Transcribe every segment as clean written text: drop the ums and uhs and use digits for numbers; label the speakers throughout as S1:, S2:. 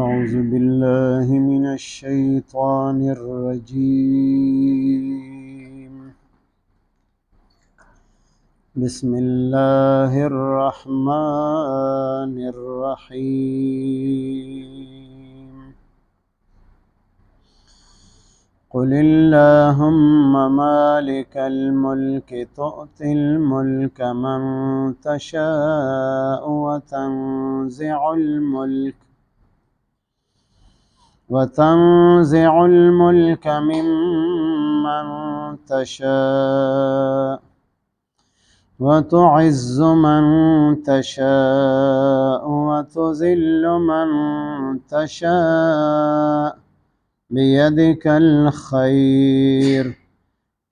S1: أعوذ بالله من الشيطان الرجيم. بسم الله الرحمن الرحيم. قل اللهم مالك الملك تؤتي الملك من تشاء وتنزع الملك ممن تشاء وتعز من تشاء وتذل من تشاء بيدك الخير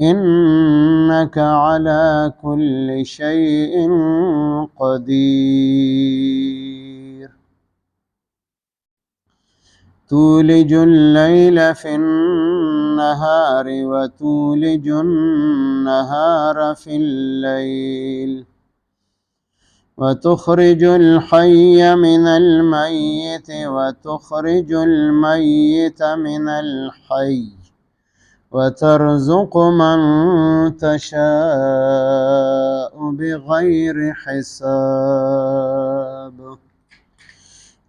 S1: إنك على كل شيء قدير. تولج الليل في النهار وتولج النهار في الليل وتخرج الحي من الميت وتخرج الميت من الحي وترزق من تشاء بغير حساب.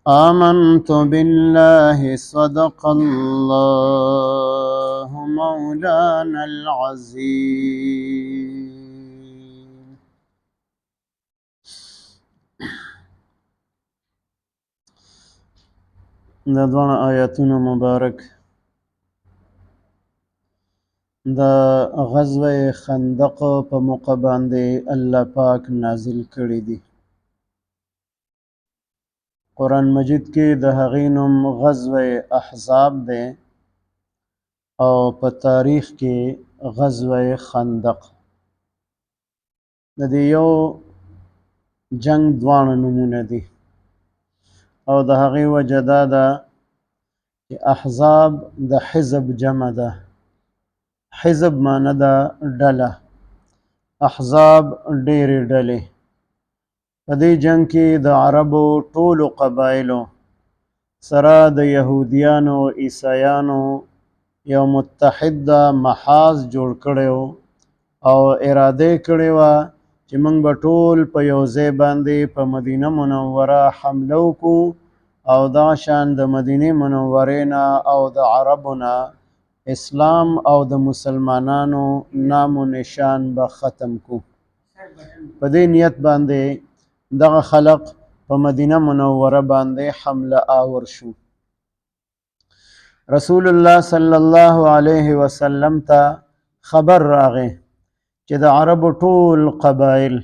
S1: آمنت بالله صدق الله مولانا العظيم. دا دواړه آیاتونه مبارک د غزوه خندق په موقع باندې الله پاک نازل کړي دي. قرآن مجید کې د هغې نوم غزوه احزاب دی او په تاریخ کې غزوه خندق. د دې یو جنگ دواړه نومونه دي او د هغې وجه دا ده چې احزاب د حزب جمع ده. حزب معنی ده ډله، احزاب ډېرې ډلې. په دې جنگ کې د عربو ټولو قبایلو سره د یهودیانو عیسایانو یو متحد محاذ جوړ کړی او اراده یې کړې وه چې موږ به ټول په یو ځای باندې په مدینه منوره حمله وکړو او دا شان د مدینې منورې نه او د عربو نه اسلام او د مسلمانانو نام و نشان به ختم کو. په دې نیت باندې دغه خلق په مدینه منوره باندې حمله آور شو. رسول الله صلی الله علیه وسلم ته خبر راغی چې د عربو ټول قبایل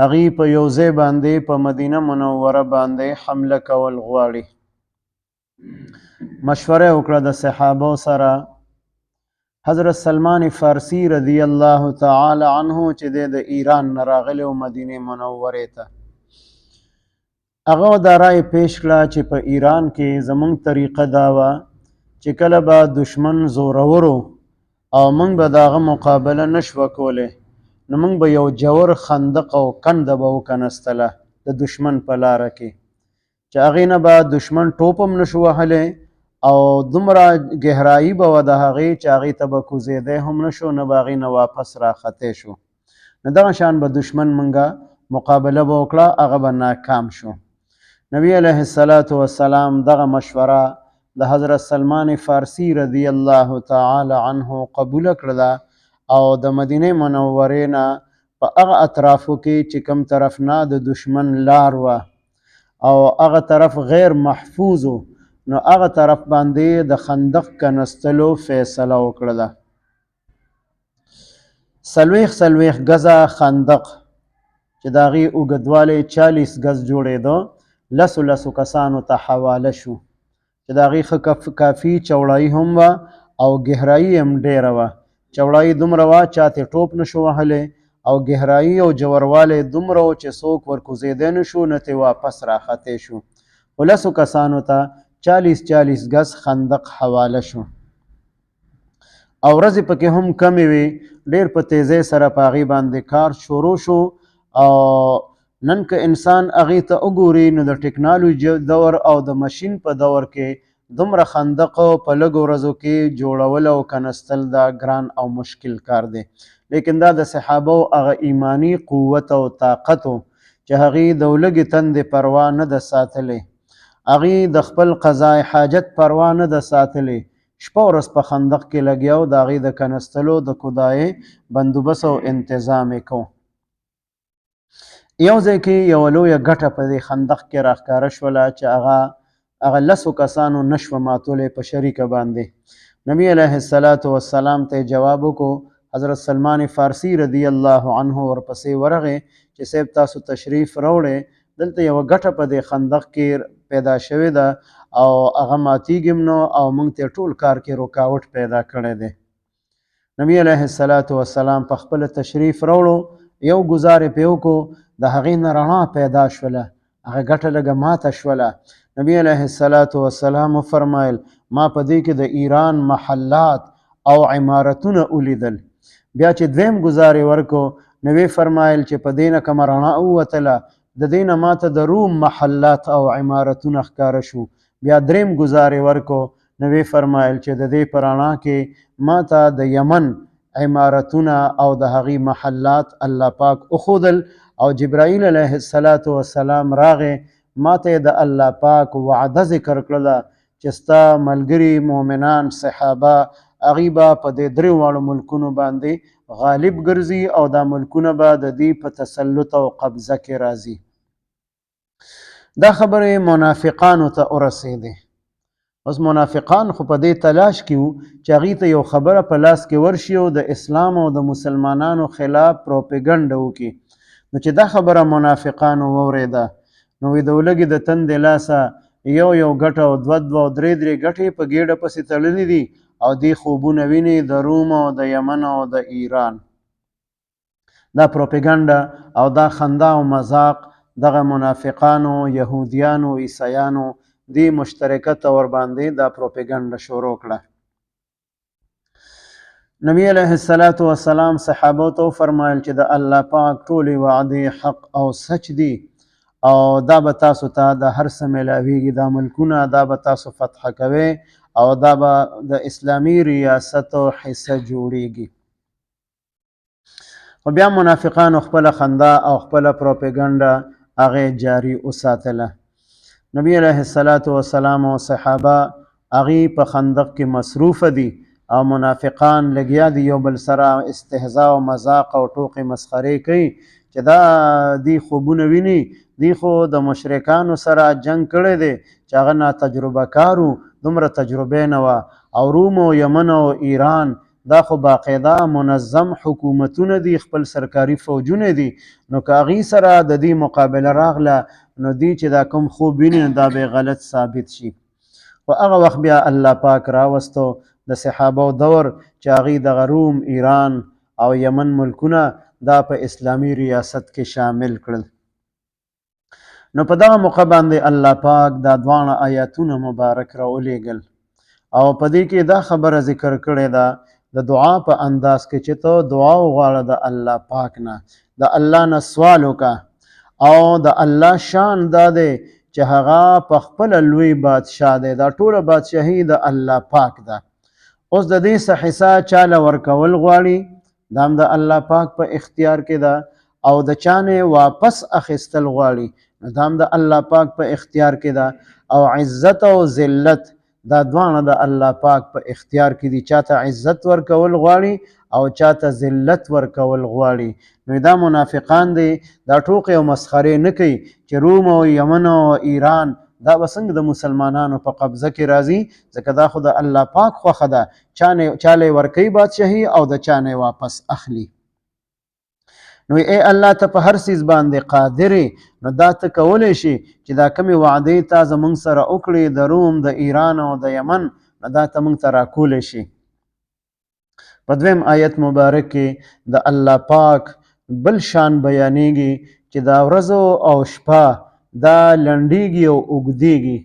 S1: هغوی په یو ځای باندې په مدینه منوره باندې حمله کول غواړي. مشوره وکړه د صحابو سره. حضرت سلمان فارسی رضی الله تعالی عنه چې د ایران نه راغلی و مدینې منورې ته، هغه دا رای پیش کړه چې په ایران کې زمونږ طریقه دا وه چې کله به دشمن زورورو او موږ به د هغه مقابله نشوه کولی نو موږ به یو جور خندق او کنده به وکنستله د دشمن په لاره کې چې هغې نه به دشمن ټوپ هم نشو وهلی او دومره ګهرایي به وه د هغې چې هغې ته به کوزېدی هم نشو، نه به هغې نه واپس راختی شو. نو دغه شان به دشمن مونږه مقابله به وکړه، هغه به ناکام شو. نبی علیه الصلاة والسلام دغه مشوره د حضرت سلمان فارسی رضی الله تعالی عنه قبول کړله او د مدینې منورې نه په هغه اطرافو کې چې کوم طرف نه د دشمن لار وه او هغه طرف غیر محفوظ و، نو هغه طرف باندې د خندق کنستلو فیصله وکړله. څلوېښت څلوېښت ګزه خندق چې د هغې اوږدوالی 40 ګز جوړېده، لسو لسو کسانو ته حواله شو چې د هغې ښه کافي چوړایي هم وه او ګهرایي هم ډېره وه. چوړایي دومره وه چا ترې ټوپ نه شو وهلی او ګهرایي او ژوروالی دومره و چې څوک ورکوزېدی نه شو، نه ترې واپس راختی شو. خو لسو کسانو ته 40 40 ګز خندق حواله شو او ورځې پکې هم کمې وې. ډېر په تیزۍ سره په هغې باندې کار شروع شو او نن که انسان هغې ته وګوري نو د ټکنالوژي دور او د مشین په دور کې دومره خندق په لږو ورځو کې جوړول او کنستل دا ګران او مشکل کار دی. لیکن دا د صحابو هغه ایمانی قوت او طاقت و چې هغوی د ولږې تندې پروا نه ده ساتلې، هغوی د خپل قضاء حاجت پروا نه ده ساتلې، شپه ورځ په خندق کې لګیا او د هغې د کنستلو د کودایې بندوبس او انتظام یې کو. یو ځای کې یوه لویه ګټه په دې خندق کې راښکاره شوله چې هغه لسو کسانو نشوه ماتولی په شریکه باندې. نبی علیه الصلاة والسلام ته جواب وکړو. حضرت سلمان فارسی رضی الله عنه ورپسې ورغی چې صاحب تاسو تشریف راوړی، دلته یوه ګټه په دې خندق کې پیدا شوې ده او هغه ماتیږي هم نو او موږ ته ټول کار کې رکاوټ پیدا کړی دی. نبی علیه الصلاة والسلام په خپل تشریف راوړو، یو ګزار یې پرې وکړو، د هغې نه رڼا پیدا شوله، هغه ګټه لږه ماته شوله. نبی علیه الصلاة والسلام وفرمایل ما په دې کې د ایران محلات او عمارتونه ولیدل. بیا چې دویم ګزار یې ورکړو نو ویې فرمایل چې په دې نه کومه رڼا ووتله، د دې نه ماته د روم محلات او عمارتونه ښکاره شو. بیا دریم ګزار یې ورکړو نو ویې فرمایل چې د دې په رڼا کې ماته د یمن عمارتونه او د هغې محلات الله پاک وښودل. او جبرائیل علیه الصلاة والسلام راغی ماته یې د الله پاک وعده ذکر کړله چې ستا ملګري مؤمنان صحابه هغوی به په دې درې واړو ملکونو باندې غالب ګرځي او دا ملکونه به د دوی په تسلط او قبضه کې راځي. دا خبرې منافقانو ته ورسېدې. اوس منافقان خو په دې تلاش کې وو چې هغوی ته یو خبره په لاس کې ورشي او د اسلام او د مسلمانانو خلاف پروپیګنډه وکړي. نو چې دا خبره منافقانو واورېده نو وایي د ولږې د تندې لاسه یو یو ګټه او دوه دوه او درې درې ګټې په ګېډه پسې تړلې دي او دې خوبونه ویني د روم او د یمن او د ایران. دا پروپیګنډه او دا خندا او مذاق دغه منافقانو، یهودیانو، عیسایانو دې مشترکه طور باندې دا پروپیګنډه شروع کړه. نبی علیه الصلاة والسلام صحابو ته وفرمایل چې د الله پاک ټولې وعدې حق او سچ دي او دا به تاسو ته د هر څه میلاویږي، دا ملکونه دا به تاسو فتح کوئ او دا به د اسلامي ریاست حصه جوړیږي. خو بیا منافقانو خپله خندا او خپله پروپیګنډه هغې جاری وساتله. نبی علیه الصلاة والسلام او صحابه هغوی په خندق کې مصروف دي او منافقان لګیا دي یو بل سره استهزاء او مذاق او ټوقې مسخرې کوي چې دا دی خوبونه ویني، دی خو د مشرکانو سره جنگ کړی دی چې هغه ناتجربه کار وو، دومره تجربه نه وه، او روم او یمن او ایران دا خو باقاعده منظم حکومتونه دي، خپل سرکاري فوجونه دي، نو که هغوی سره د دې مقابله راغله نو دی چې دا کوم خوب ویني نو دا به غلط ثابت شي. خو هغه وخت بیا الله پاک راوستو د صحابو دور چې هغوی دغه روم، ایران او یمن ملکونه دا په اسلامي ریاست کې شامل کړل. نو په دغه موقع باندې الله پاک دا دواړه آیاتونه مبارک راولېږل او په دې کې دا خبره ذکر کړې ده د دعا په انداز کې چې ته دعا وغواړه د الله پاک نه، د الله نه سوال وکړه. او د الله شان دا دی چې هغه په خپله لوی بادشاه دی، دا ټوله بادشاهي د الله پاک ده. اوس د دې څه حصه چاله ورکول غواړي دا هم د الله پاک په اختیار کې ده، او د چا نه واپس اخیستل غواړي نو دا هم د الله پاک په اختیار کې ده. او عزت او ذلت دا دواړه د الله پاک په اختیار کې دي، چاته عزت ورکول غواړي او چاته ذلت ورکول غواړي. نو دا منافقان دي دا ټوقې او مسخرې نه کوي چې روم او یمن او ایران دا به څنګه د مسلمانانو په قبضه کې راځي، ځکه دا خو د الله پاک خوښه ده، چا له یې ورکوي بادشاهي او د چا نه یې واپس اخلي. نو ای الله ته په هر څیز باندې قادر یې، نو دا ته کولی شي چې دا کومې وعدې تا زمونږ سره وکړې د روم، د ایران او د یمن، نو دا ته مونږ ته راکولی شي. په دویم آیت مبارک کې د الله پاک بل شان بیانېږي چې دا ورځ او شپه دا لنډېږي او اوږدېږي.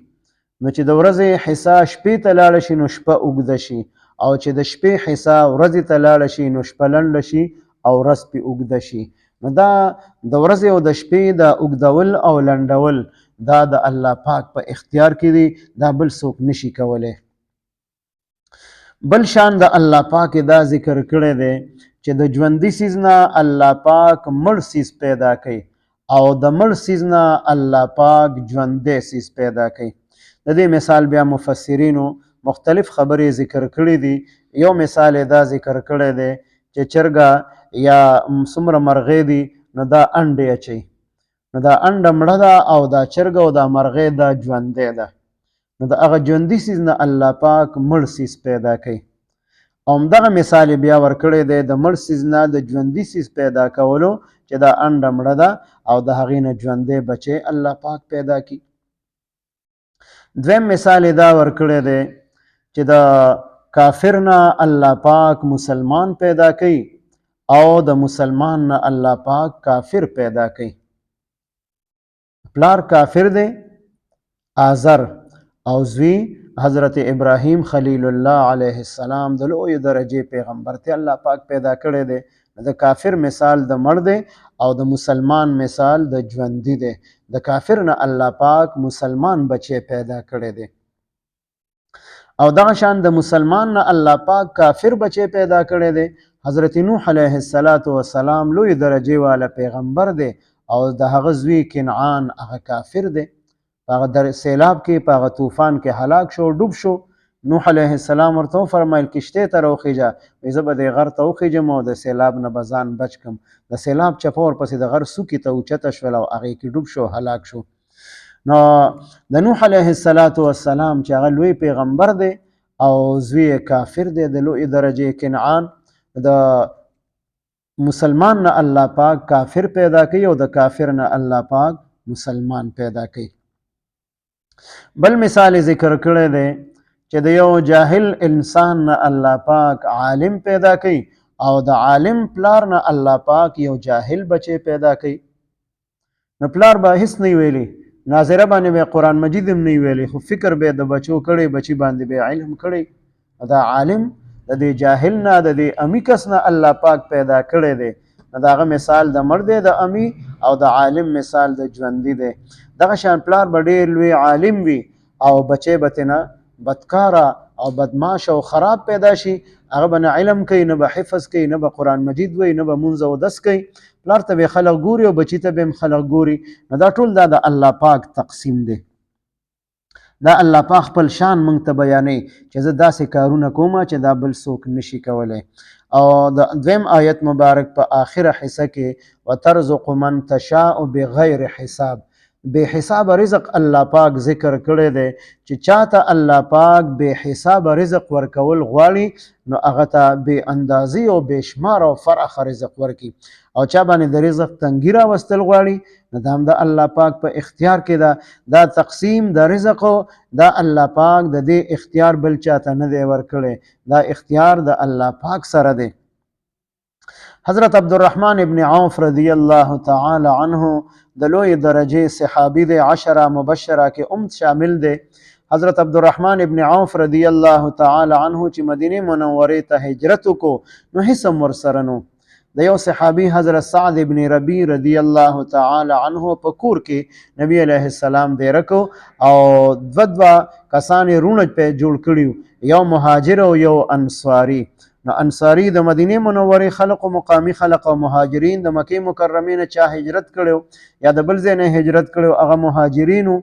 S1: نو چې د ورځې حصه شپې ته لاړه شي نو شپه اوږده شي، او چې د شپې حصه ورځې ته لاړه شي نو شپه لنډه شي او ورځ پې اوږده شي. نو نو دا د ورځې او د شپې د اوږدول او لنډول دا د الله پاک په اختیار کې دي، دا بل څوک نشي کولی. بل شان د الله پاک دا ذکر کړی دی چې د ژوندي څیز نه الله پاک مړ څیز پیدا کوي او د مړ څیز نه الله پاک ژوندی څیز پیدا کوي. د دې مثال بیا مفسرینو مختلف خبرې ذکر کړې دي. یو مثال یې دا ذکر کړی دی چې چرګه یا څومره مرغۍ دي نو دا انډې اچوي، نو دا انډه مړه ده او دا چرګه او دا مرغۍ دا ژوندی ده، نو د هغه ژوندي څیز نه الله پاک مړ څیز پیدا کوي. او همدغه مثال یې بیا ورکړی دی د مړ څیز نه د ژوندي څیز پیدا کولو چې دا انډه مړه ده او د هغې نه ژوندی بچی الله پاک پیدا کړي. دویم مثال یې دا ورکړی دی چې د کافر نه الله پاک مسلمان پیدا کوي او د مسلمان نه الله پاک کافر پیدا کوي. پلار کافر دی آزر او زوی حضرت ابراهیم خلیل الله علیه السلام د لوی درجې پیغمبر ته الله پاک پیدا کړی دی. د کافر مثال د مړ دی او د مسلمان مثال د ژوندي دی. د کافر نه الله پاک مسلمان بچی پیدا کړی دی او دغه شان د مسلمان نه الله پاک کافر بچی پیدا کړی دی. حضرت نوح علیه السلام لوی درجې والا پیغمبر دی او د هغه زوی کنعان هغه کافر دی، په هغه در سیلاب کې په هغه طوفان کې هلاک شو، ډوب شو. نوح علیه السلام ورته وفرمایل کشتۍ ته راوخیژه، وایي زه به دې غر ته وخیژم او د سیلاب نه به ځان بچ کړم. د سیلاب چپه ورپسې د غر څوکې ته اوچته شول او هغې کې ډوب شو، هلاک شو. نو د نوح علیه السلام چې هغه لوی پیغمبر دی او زوی یې کافر دی د لوی درجې کنعان، د مسلمان نه الله پاک کافر پیدا کوي او د کافر نه الله پاک مسلمان پیدا کوي. بل مثال ذکر کړی دی چې د یو جاهل انسان نه الله پاک عالم پیدا کوي او د عالم پلار نه الله پاک یو جاهل بچی پیدا کوي. نو پلار به هیڅ نه ویلي، ناظره باندې به قرآن مجید هم نه ویلي، خو فکر به د بچو کړی، بچی باندې به علم کړی. دا عالم د دې جاهل نه د دې امي کس نه الله پاک پیدا کړی دی. نو د هغه مثال د مړ دی د امي او د عالم مثال د ژوندي دی. دغه شان پلار به ډېر لوی عالم وي او بچی به ترې نه بدکاره او بدماش او خراب پیدا شي، هغه به نه علم کوي، نه به حفظ کوي، نه به قرآن مجید وایي، نه به مونځ او اودس کوي. پلار ته به خلک ګوري او بچي ته به هم خلک ګوري. نو دا ټول دا د الله پاک تقسیم دی. دا الله پاک خپل شان مونږ ته بیانوي چې زه داسې کارونه کوم چې دا بل څوک نشي کولی. او د دویم آیت مبارک په آخره حصه کې وترزق من تشاء بغیر حساب، بې حساب رزق الله پاک ذکر کړی دی چې چاته الله پاک بې حساب رزق ورکول غواړي نو هغه ته بې اندازې او بې شمار او فراخ رزق ورکي، او چا باندې د رزق تنګي راوستل غواړي نو دا هم د الله پاک په اختیار کې ده. دا تقسیم د رزق دا الله پاک د دې اختیار بل چاته نه دی ورکړی، دا اختیار د الله پاک سره دی. حضرت عبدالرحمن ابن عوف رضی الله تعالی عنه د لوی درجې صحابي دی، عشره مبشره کې هم شامل دی. حضرت عبدالرحمن ابن عوف رضی الله تعالی عنه چې مدینه منورې ته هجرت وکړو نو هیڅ هم ورسره نو. د یو صحابي حضرت سعد ابن ربیع رضی الله تعالی عنه په کور کې نبی علیه السلام دیره کو او دوه دوه کسان یې روڼه پې جوړ کړي، یو مهاجر او یو انصاري. نو انصاري د مدینه منورې خلق او مقامي خلق او مهاجرین د مکې مکرمې نه چا هجرت کړو یا د بل ځای نه هجرت کړو هغه مهاجرینو.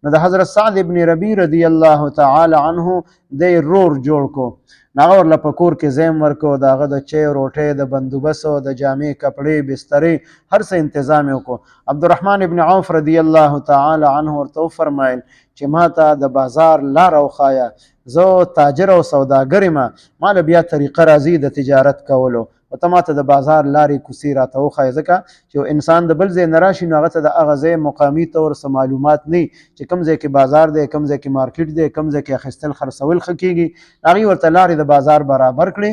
S1: نو د حضرت سعد ابن ربیع رضی الله تعالی عنه دی رور جوړ کو، نو هغه ورله په کور کې ځای هم ورکو، د هغه د چای روټۍ د بندوبس او د جامې کپړې بسترې هر څه انتظام یې وکړو. عبدالرحمن ابن عوف رضی الله تعالی عنه ورته وفرمایل چې ما ته د بازار لاره وښایه، زه تاجر او سوداګر یم، ما له بیا طریقه راځي د تجارت کولو، او ته ماته د بازار لارې کوڅې راته وښایه، ځکه چې یو انسان د بل ځای نه راشي نو هغه ته د هغه ځای مقامي طور څه معلومات نه وي چې کوم ځای کې بازار دی، کوم ځای کې مارکیټ دی، کوم ځای کې اخیستل خرڅول ښه کېږي. هغوی ورته لارې د بازار برابر کړې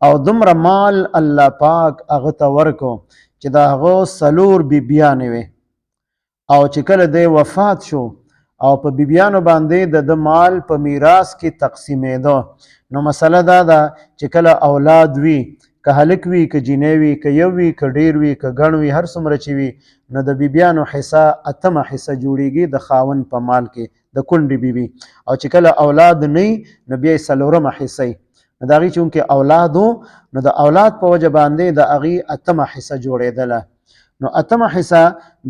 S1: او دومره مال الله پاک هغه ته ورکو چې د هغه څلور بیبیانې وې، او چې کله دی وفات شو او په بیبیانو باندې د ده مال په میراث کې تقسیمېده. نو مسله دا ده چې کله اولاد وي، که هلک وي که جینۍ وي، که یو وي که ډیر وي، که ګڼ وي، هر څومره چې وي، نو د بیبیانو حصه اتمه حصه جوړیږي د خاوند په مال کې د کونډې بیبي. او چې کله اولاد نه وي نو بیا یې څلورمه حصه وي. نو د هغې چونکې اولاد و، نو د اولاد په وجه باندې د هغې اتمه حصه جوړېدله. نو اتمه حصه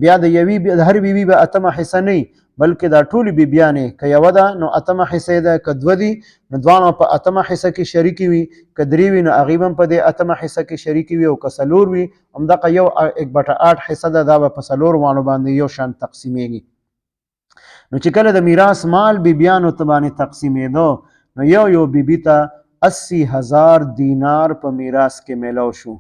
S1: بیا د یوې د هر بیبي به اتمه حصه نه وي، بلکې دا ټولې بیبیانې که یوه ده نو اتمه حصه یې ده، که دوه دي نو دواړه په اتمه حصه کې شریکې وي، که درې وي نو هغې به هم په دې اتمه حصه کې شریکې وي، او که څلور وي همدغه یو 1/8 حصه ده، دا به په څلور واړو باندې یو شان تقسیمېږي. نو چې کله د میراث مال بیبیانو ته باندې تقسیمېدو، نو یو یو بیبي ته 80,000 دینار په میراث کې میلاو شو.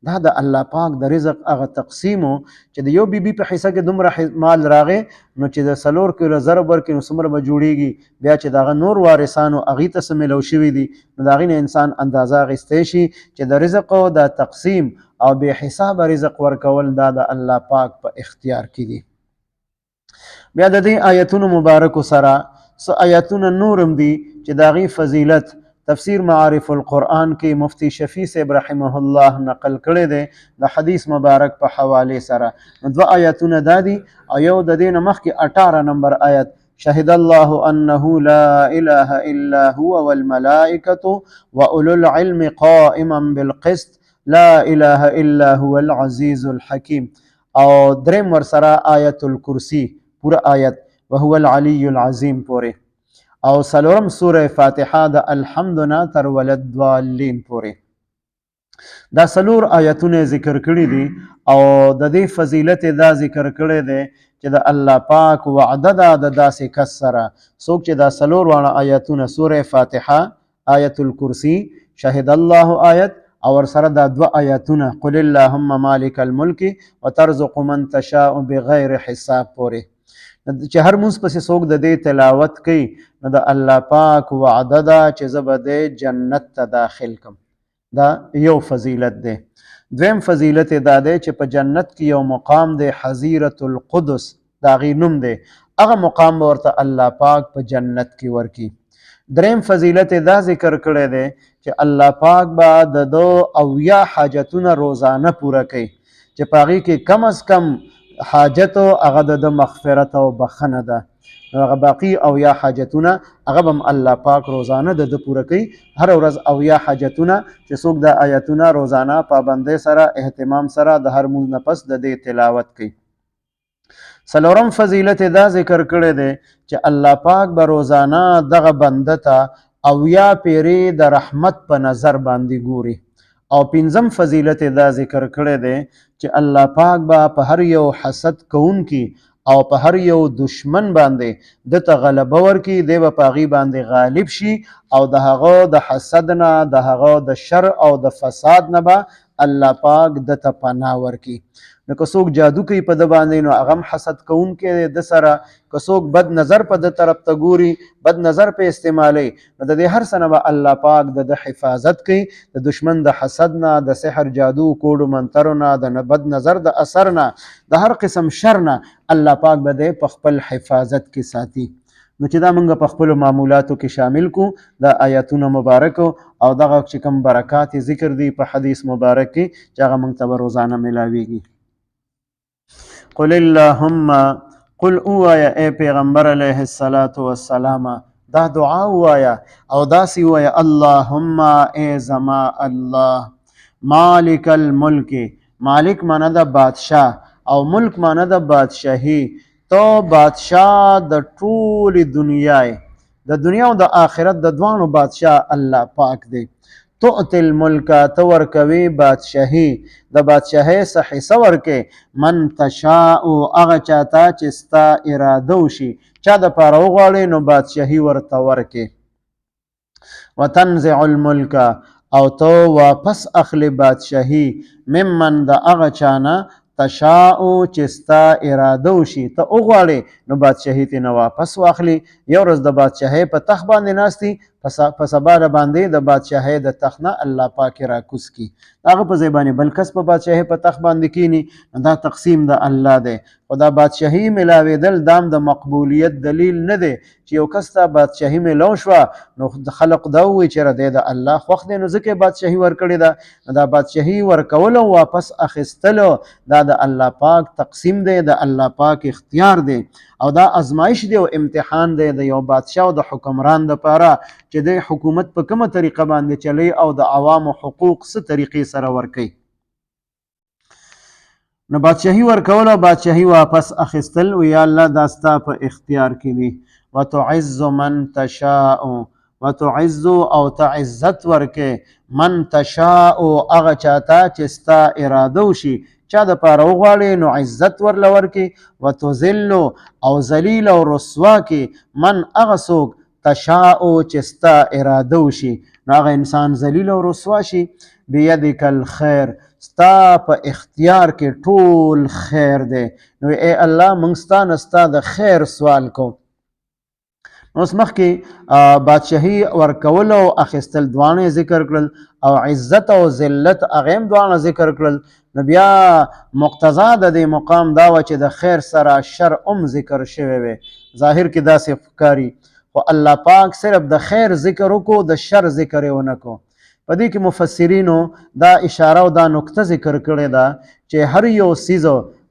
S1: دا د الله پاک د رزق هغه تقسیم و چې د یو بیبي په حصه کې دومره مال راغی، نو چې د 4 کیلو ضرب ورکړي نو څومره به جوړیږي. بیا چې د هغه نور وارثانو هغې ته څه میلاو شوي دي، نو د هغې نه انسان اندازه اخیستی شي چې د رزق او د تقسیم او بې حسابه رزق ورکول دا د الله پاک په اختیار کې دي. بیا د دې آیتونو مبارکو سره څه آیتونه نورم دي چې د هغې فضیلت تفسیر معارف القرآن کې مفتی شفیع صاحب رحمه الله نقل کړی دی د حدیث مبارک په حوالې سره. نو دوه آیتونه دا دي، او یو د دې نه مخکې 18 نمبر آیت، شهد الله أنه لا إله إلا هو والملائكة وأولو العلم قائما بالقسط لا إله إلا هو العزيز الحكيم. او دریم ورسره آیت الکرسی پوره آیت وهو العلی العظیم پورې، او څلورم سوره فاتحه د الحمد نه تر وللضالین پورې. دا څلور آیتونه ذکر کړي دي، او د دې فضیلت دا ذکر کړی دی چې د الله پاک وعده ده د داسې کس سره څوک چې دا څلور واړه آیتونه سوره فاتحه، آیت الکرسی، شهد الله آیت، او ورسره دا دوه آیتونه قل اللهم مالک الملک وترزق من تشاء بغیر حساب پورې، چې هر مونځ پسې څوک د دې تلاوت کوي نو د الله پاک وعده ده چې زه به دې جنت ته داخل کم. دا یو فضیلت دی. دویم فضیلت یې دا دی چې په جنت کې یو مقام دی حظیرة القدس، د هغې نوم دی، هغه مقام به ورته الله پاک په جنت کې ورکړي. دریم فضیلت یې دا ذکر کړی دی چې الله پاک به د ده 70 حاجتونه روزانه پوره کوي، چې په هغې کې کم از کم حاجت هغه د ده مغفرت او بخښنه ده. نو هغه باقي 70 حاجتونه هغه به هم الله پاک روزانه د ده پوره کوي. هره ورځ 70 حاجتونه چې څوک دا آیتونه روزانه پابندۍ سره اهتمام سره د هر مونځ نه پس د دې تلاوت کوي. څلورم فضیلت یې دا ذکر کړی دی چې الله پاک به روزانه دغه بنده ته 70 پیرې د رحمت په نظر باندې ګوري. او پنځم فضیلت یې دا ذکر کړی دی چې الله پاک به په هر یو حسد کوونکي او په هر یو دشمن باندې ده ته غلبه ورکړي، دی به په هغې باندې غالب شي، او د هغه د حسد نه، د هغه د شر او د فساد نه به الله پاک ده ته پناه ورکړي. نو که څوک جادو کوي په ده باندې نو هغه هم حسد کوونکی دی ده سره، که څوک بد نظر په ده طرف ته ګوري، بد نظر په استعمالوي، نو د دې هر څه نه به الله پاک د ده حفاظت کوي، د دشمن د حسد نه، د سحر جادو کوډو منترو نه، د بد نظر د اثر نه، د هر قسم شر نه الله پاک به دی په خپل حفاظت کې ساتي. نو چې دا موږ په خپلو معمولاتو کې شامل کو دا آیاتونه مبارک او دغه چې کوم برکات ذکر دي په حدیث مبارک کې چې هغه موږ ته به روزانه ملاویږي. قل اللهم، قل اوایا ای پیغمبر علیه الصلاة والسلام، دا دعا وایا او داسې وایا، اللهم ای زما الله، مالک الملک، مالک معنی د بادشاه او ملک معنی د بادشاهي، ته بادشاه د ټولې دنیا یې، د دنیا او د آخرت د دواړو بادشاه الله پاک دی. تؤتي الملک، ته ورکوي بادشاهي، د بادشاهۍ څه حصه ورکوې، من تشاء، هغه چاته چې ستا اراده وشي، چا دپاره وغواړې نو بادشاهي ورته ورکې. وتنزع الملک، او ته واپس اخلې بادشاهي، ممن، د هغه چا نه، تشاء، چې ستا اراده وشي، ته وغواړې نو بادشاهي ترې نه واپس واخلي. یو ورځ د بادشاهۍ په تخت باندې ناست دي، په سبا د باندې د بادشاهۍ د تخت نه الله پاک راکوز کی، هغه په ځای باندې بل کس په بادشاهۍ په تخت باندې کینی. دا تقسیم د الله دی. خو دا بادشاهي ملاوېدل دام د مقبولیت دلیل نه دی چې یو کس ته بادشاهي ملاو شوه نو خلق دا ووایي چې دی د الله خوښ دی نو ځکه یې بادشاهي ورکړې ده. دا بادشاهي ورکول او واپس اخیستلو دا د الله پاک تقسیم دی، د الله پاک اختیار دی، او دا ازمایش دی او امتحان دی د یو بادشاه او د حکمران دپاره چې د حکومت په کومه طریقه باندې چلی او د عوامو حقوق څه طریقې سره ورکوي. نو بادشاهي ورکول او بادشاهي واپس اخیستل و یا الله دا ستا په اختیار کې دي. وتعز من تشاء، وتعز او ته عزت ورکې من تشاء هغه چاته چې ستا اراده وشي، چا د پاره وغواړي نو عزت ورله ورکې. وتذل او ذلیل او رسوا کې من هغه څوک تشاء چې ستا اراده وشي نو هغه انسان ذلیل او رسوا شي. بیدک الخیر، ستا په اختیار کې ټول خیر دی. نو ای الله موږ ستا نه ستا د خیر سوال کوو. نو اوس مخکې بادشاهي ورکول او اخیستل دواړه یې ذکر کړل او عزت او ذلت هغه هم دواړه ذکر کړل. نو بیا مقتضا د دې مقام دا وه چې د خیر سره شر هم ذکر شوی وی. ظاهر کې داسې ښکاري، خو الله پاک صرف د خیر ذکر وکړو، د شر ذکر یې ونه کړو. په دې کې مفسرینو دا اشاره او دا نکته ذکر کړې ده چې هر یو څیز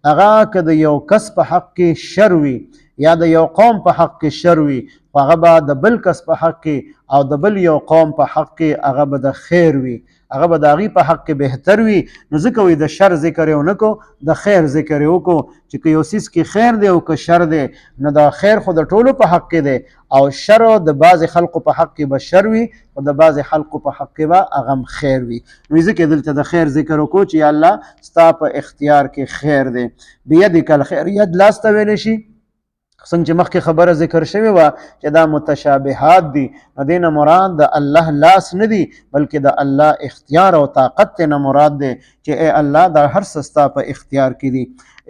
S1: هغه که د یو کس په حق کې شر وي یا د یو قوم په حق کې شر وي، خو هغه به د بل کس په حق کې او د بل یو قوم په حق کې هغه به د خیر وي، هغه به د هغې په حق کې بهتر وي. نو ځکه وایي د شر ذکر یې ونه کړو، د خیر ذکر یې وکړو چې که یو څیز کې خیر دی او که شر دی نو دا خیر خو د ټولو په حق کې دی او شر د بعضې خلقو په حق کې به شر وي او د بعضې خلقو په حق کې به هغه هم خیر وي. نو ځکه دلته د خیر ذکر وکړو چې یا الله ستا په اختیار کې خیر دی. بیدک الخیر، ید لاس ته ویلی شي، څنګه چې مخکې خبره ذکر شوې وه چې دا متشابهات دي، نو دې نه مراد د الله لاس نه دي بلکې د الله اختیار او طاقت ته نه مراد دی چې ای الله دا هر څه ستا په اختیار کې دي.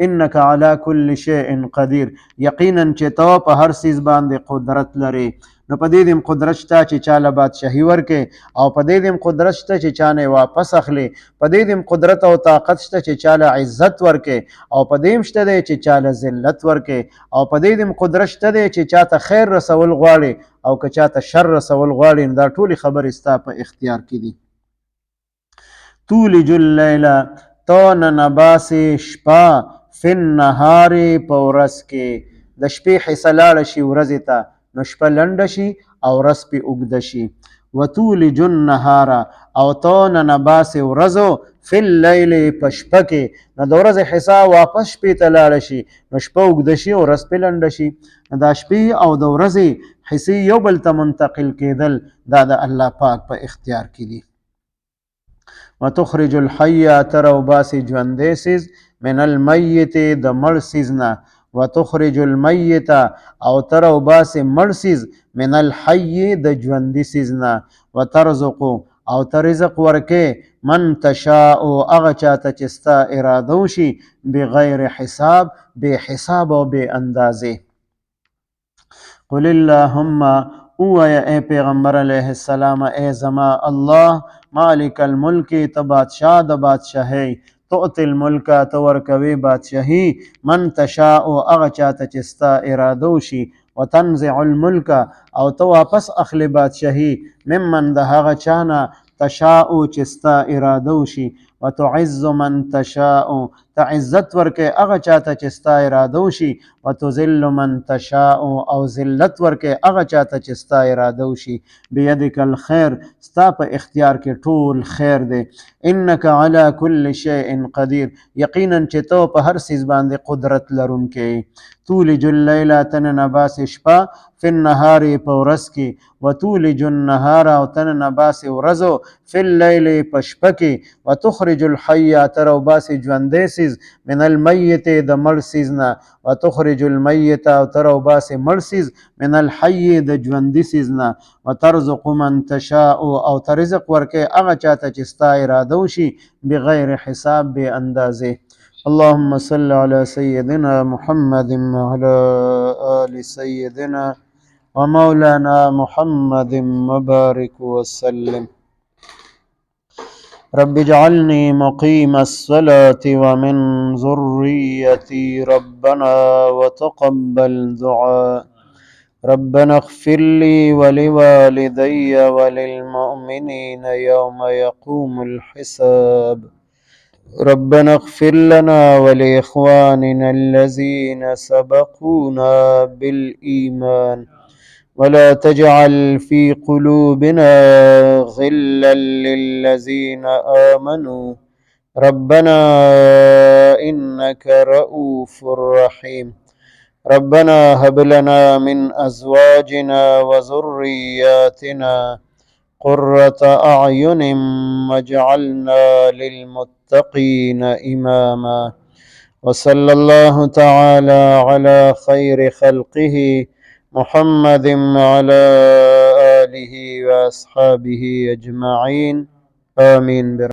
S1: انک علی کل شیء قدیر، یقینا چې ته په هر څیز باندې قدرت لرې. نو په دې دې قدرت شته چې چا له بادشاهي ورکې او په دې دې قدرت شته چې چا نه واپس اخلي، په دې دې قدرت او طاقت شته چې چا له عزت ورکې او په دې هم شته دی چې چا له ذلت ورکې او په دې دې قدرت شته دی چې چا ته خیر رسول غواړي او که چا ته شر رسول غواړي. نو دا ټولې خبرې ستا په اختیار کې دي. تولج اللیل، ته ننباسې شپه فی النهار په ورځ کې، د شپې حصه لاړه شي ورځې ته نو شپه لنډه شي او ورځ پې اوږده شي. وتولج النهار او ته ننباسې ورځو فی اللیل په شپه کې، نو د ورځې حصه واپس شپې ته لاړه شي نو شپه اوږده شي او ورځ پې لنډه شي. دا شپې او د ورځې حصې یو بل ته منتقل کېدل دا د الله پاک په اختیار کې دي. وتخرج الحي، ته راوباسې ژوندی څیز من المیت د مړ څیز نه. وتخرج المیت او ته راوباسې مړ څیز من الحي د ژوندي څیز نه. وترزق او ته رزق ورکې من تشاء هغه چاته چې ستا اراده وشي بغیر حساب، بې حساب او بې اندازې. قل اللهم، ووایه ای پیغمبر علیه السلام، ای زما الله مالک الملک، ته بادشاه د بادشاهۍ، تؤتي الملک ته ورکوې بادشاهي من تشاء هغه چاته چې ستا اراده وشي، وتنزع الملک او ته واپس اخلې بادشاهي ممن د هغه چا نه تشاء چې ستا اراده وشي، وتعز من تشاء ته عزت ورکې هغه چاته چې ستا اراده وشي، وتذل من تشاء او ذلت ورکې هغه چاته چې ستا اراده وشي. بيدک الخير، ستا په اختیار کې ټول خیر دی. انک علی کل شیء قدیر، یقینا چې ته په هر څیز باندې قدرت لرونکی. تولج اللیل، ته ننباسې شپه فی النهار په ورځ کې، وتولج النهار او ته ننباسې ورځو فی اللیل په شپه کې، وتخرج الحی ته راوباسې ژوندی څیز من المیت د مړ څیز نه، وتخرج المیت او ته راوباسې مړ څیز من الحی د ژوندي څیز نه، وترزق من تشاء او ته رزق ورکې هغه چاته چې ستا اراده وشي بغیر حساب بې اندازې. اللهم صل على سيدنا محمد وعلى آل سيدنا ومولانا محمد مبارك وسلم. رب اجعلني مقيم الصلاة ومن ذريتي ربنا وتقبل دعاء. ربنا اغفر لي ولوالدي وللمؤمنين يوم يقوم الحساب. ربنا اغفر لنا ولإخواننا الذين سبقونا بالإيمان ولا تجعل في قلوبنا غلا للذين آمنوا ربنا إنك رؤوف رحيم. ربنا هب لنا من أزواجنا وذرياتنا قرة أعين واجعلنا للمتقين إماما. وصلى الله تعالى على خير خلقه محمد وعلى آله وأصحابه أجمعين. آمين.